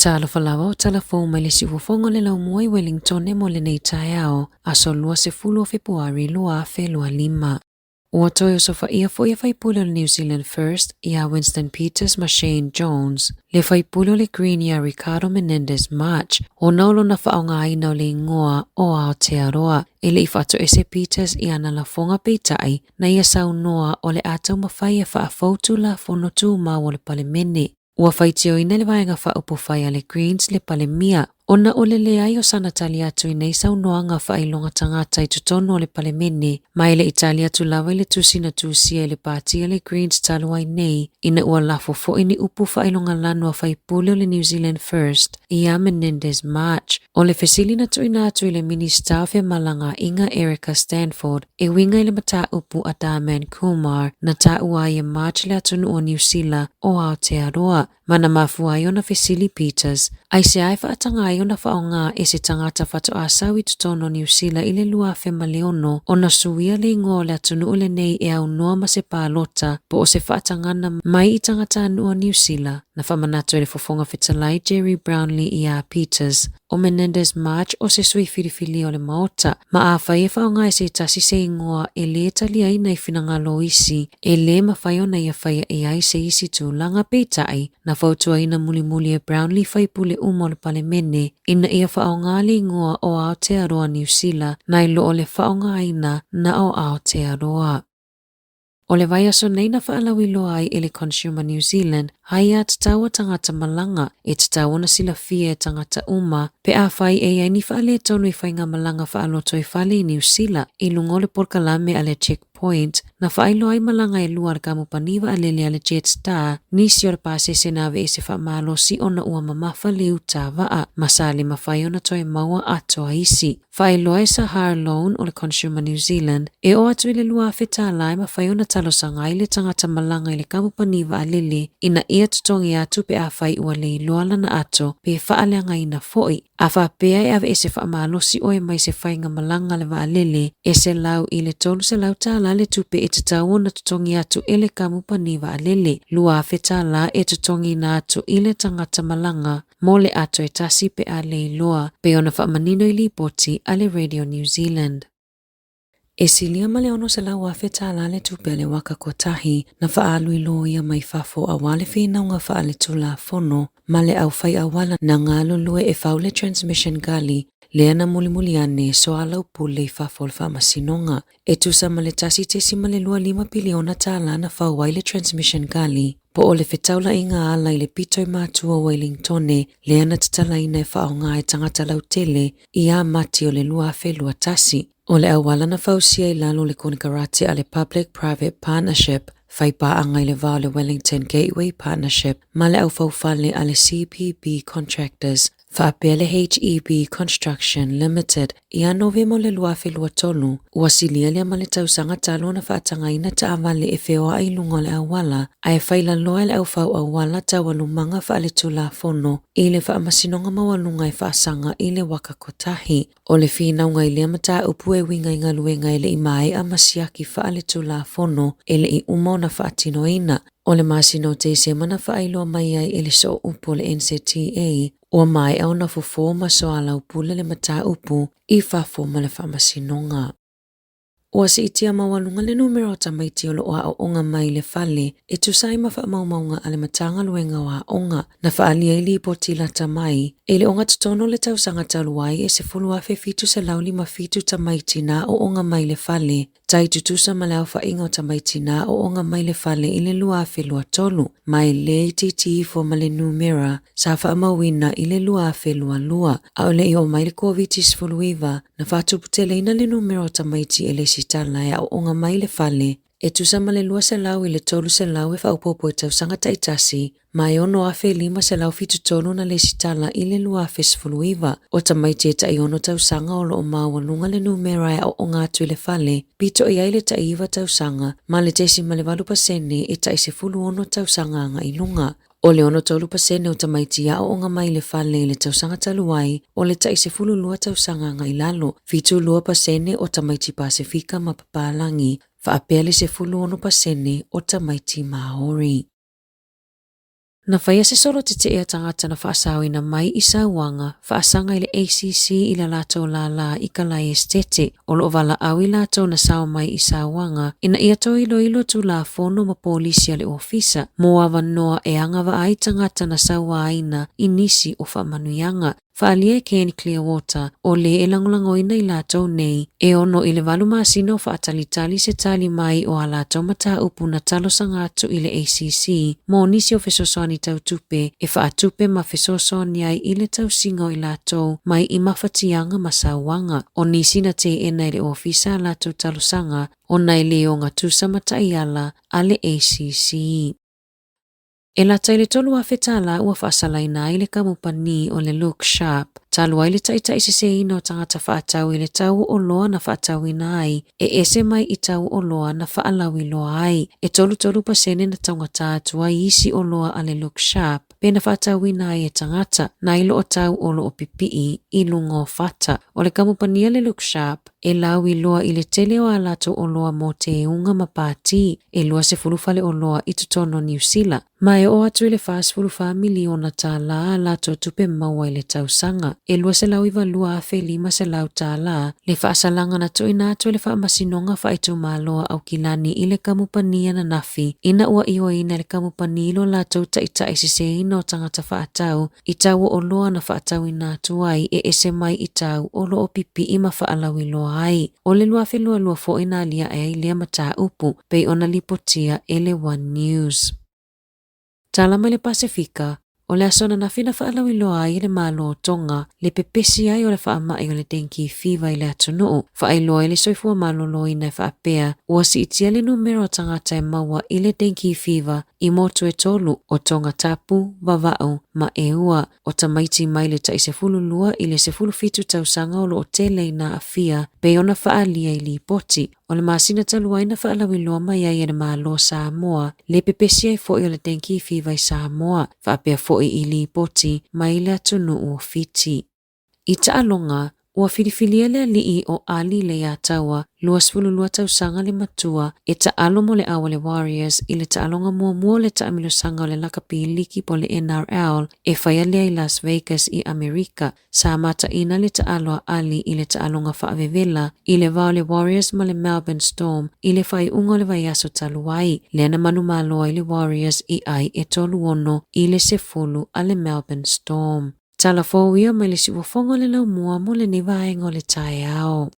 Talofa lava o tala fou mai le siufofoga o le laumua i Wellingtone mo lenei taeao, aso 20 o Fepuari 2025. Ua toe osofaia foi e faipule o le New Zealand First ia Winston Peters ma Shane Jones, le faipule o le Green ia Ricardo Menendez March, ona o lona faaaogaina o le igoa o Aotearoa. E le i faatoese Peters i ana lafoga peitai, na ia saunoa o le a taumafai e faafou Tulafono Tumau o le Palemene. Ua faitioina le Vaega Faaupufai a le Greens le Palemia ona o le leai o sana tali atu i nei saunoaga faailoga tagata i totonu o le Palemene, ma e le i tali atu lava i le tusi na tusia e le Pati a le Greens talu ai nei, ina ua lafo foi ni upu faailoga lanu a faipule o le New Zealand First ia Menendez March. O le fesili na tuuina atu i le Minisita o Femalagaaiga Erica Stanford e uiga i le mataupu a Dharman Kumar na taua ai e March le atunuu o Niu Sila o Aotearoa, ma na mafua ai ona fesili Peters, aisea e faataga ai ona faaaoga e se tagata faatoa sau i totonu o Niu Sila i le 2006 ona suia le igoa o le atunuu lenei e aunoa ma se palota po o se faatagana mai i tagatanuu o Niu Sila. Na faamanatu e le Fofoga Fetalai Gerry Brownlee iā Peters, o Menendez March o se sui filifilia o le Maota, ma afai e faaaoga e se tasi se igoa e lē taliaina i finagalo o isi, e lē mafai ona ia faia i ai se isi tulaga. Peitai, na fautuaina mulimuli e Brownlee faipule uma o le Palemene ina ia faaaoga le igoa o Aotearoa Niu Sila nai lo o le faaaogaina na o Aotearoa. O le vaiaso nei na faalauiloa ai e le Consumer New Zealand aia tatau a tagata malaga e tatau ona silafia e tagata uma pe afai e i ai ni faaletonu i faigamalaga faalotoifale i Niu Sila i luga o le polokalame a le Checkpoint na faailoa ai malaga e lua a le kamupani vaalele a le Jetstar nisi o le pasese na aveese faamalosi ona ua mamafa le uta vaa ma sa le mafai ona toe maua atoa isi. Faailoa e Sahar Loan o le Consumer New Zealand, e oo atu i le 2,000 tālā e mafai ona talosaga ai le tagata malaga i le kamupani vaalele ina ia totogi atu pe afai ua le iloa lana ato pe faaleagaina foi. A faapea e aveese faamalosi oe mai se faiga malaga a le vaalele, e 100 i le 300 tālā le tupe e tatau ona totogi atu e le kamupani vaalele, 2,000 tālā e totogiina atu i le tagata malaga mo le ato e tasi pe a le iloa, pei ona faamanino i lipoti a le Radio New Zealand. E silia ma le 600,000 tālā le tupe a le waka kotahi na faaalu i loia mai fafo aua le finauga faaletulafono ma le aufai auala na galulue e fau le Transmission Gully lea na mulimuli ane e soalaupule i fafo o le faamasinoga. E tusa ma le 1.25 piliona tālā na fau ai le Transmission Gully, po o le fetaulaiga ala i le pito i matua o Wellingtone lea na tatalaina e faaaoga e tagata lautele i Mati o le 2021. O le auala na fausia i lalo o le konekarate a le Public Private Partnership, fai paaga i le va o le Wellington Gateway Partnership ma le aufaufale a le CPB Contractors, faapea le HEB Construction Limited. Ia Novema o le 2023, ua silia lea ma le tausaga talu ona faatagaina taavale e feoai i luga o le auala, ae failaloa e le aufau auala taualumaga faaletulafono i le Faamasinoga Maualuga e faasaga i le waka kotahi. O le finauga i lea mataupu e uiga i galuega e le i maea ma siaki faaletulafono e le i uma ona faatinoina. O le masina o Tesema na faailoa mai ai e le sooupu o le NZTA ua maea ona fofo ma soalaupule le mataupu i fafo ma le faamasinoga. Ua siitia maualuga le numera o tamaiti o lo o aooga mai i le fale e tusa ai ma faamaumauga a le Matagaluega o Aoga na faaalia i lipoti lata mai e le ogatotonu o le tausaga talu ai e 10,757 tamaiti na aooga mai i le fale tai tutusa ma le aofaiga o tamaiti na aooga mai le fale i le 2023, ma e le itiiti ifo ma le numera sa faamauina i le 2022. A o le i oo mai le Koviti-19, na faatuputeleina le numera o tamaiti e lesitala e aooga mai le fale, e tusa ma le 200 i le 300 e faaopoopo i tausaga taitasi, ma e 6,573 na lesitala i le 2019. O tamaiti e tai 6 tausaga o lo o maualuga le numera e aooga atu i le fale, pito i ai le tai 9 tausaga, ma le 0.8% e tai 16 tausaga agai i luga. O le 63% o tamaiti aooga mai i le fale i le tausaga talu ai, o le tai 12 tausaga agai i lalo, 72% o tamaiti Pasefika ma papalagi, faapea le 16% o tamaiti Māori. Na faia se solo tetee a tagata na faasaoina mai i sauaga faasaga i le ACC i le latou lālā i Kalae Esetete, o lo o valaau i latou na sao mai i sauaga ina ia toe iloilo tulafono ma polisi a le ofisa mo avanoa e agavaa ai tagata na sauaina i nisi o faamanuiaga. Faaalia e Ken Clearwater, o lē e lagolagoina i latou nei e 6 i le 8 masina o faatalitali se tali mai o a latou mataupu na talosaga atu i le ACC mo nisi o fesoasoani tau tupe e faatupe ma fesoasoani ai i le tausiga o i latou mai i mafatiaga ma sauaga. O nisi na teena e le ofisa a latou talosaga ona e le ogatusa ma taiala a le ACC. E lata i le $3,000 ua faasalaina ai le kamupani o le Look Sharp, talu ai le taitaiseseina o tagata faatau i le tau o oloa na faatauina ai e ese mai i tau o oloa na faalauiloa ai. E 33% na taugata atu ai isi oloa a le Look Sharp pe na faatauina ai e tagata, nai lo o tau o lo o pipii i luga o fata. O le kamupani a le Look Sharp e lauiloa i le tele o a latou oloa mo teuga ma pati, e 20 faleoloa i totonu o Niu Sila, ma e oo atu i le $44 miliona a latou tupe maua i le tausaga. E $292,500 le faasalaga na tuuina atu e le Faamasinoga Faaitumalo a Aukilani i le kamupani ananafi ina ua ioeina e le kamupani lo latou taitaiseseina o tagata faatau i tau o oloa na faatauina atu ai e ese mai i tau o lo o pipii ma faalauiloa ai. O le 2022 foi na aliae ai lea mataupu pei ona lipotia e le One News. Tala mai le Pasefika, o le aso ananafi na faalauiloa ai e le Malo o Tonga le pepesi ai o le faamai o le dengue fever i le atunuu. Faailoa ai le soifua maloloina e faapea ua siitia le numera o tagata e maua i le dengue fever i motu e tolu o Tonga Tapu, Vava'u ma Eua. O tamaiti mai le tai 12 i le 17 tausaga o lo o tele ina aafia pei ona faaalia i lipoti. O le masina talu ai na faalauiloa mai ai e le Malo o Samoa le pepesi ai foi o le dengue fever i Samoa, faapea foi i lipoti mai le atunuu o Fiti. I taaloga, ua filifilia le alii o Ali Leiataua, 22 tausaga le matua, e taalo mo le au a le Warriors i le taaloga muamua o le taamilosaga o le lakapi liki po o le NRL e faia lea i Las Vegas i Amerika. Sa mataina le taalo a Ali i le taaloga faavevela i le va o le Warriors ma le Melbourne Storm i le faaiuga o le vaiaso talu ai, lea na manumalo ai le Warriors i ai e 3-6 i le 10 a le Melbourne Storm. Tala fou ia mai le siufofoga o le laumua mo lenei vaega o le taeao.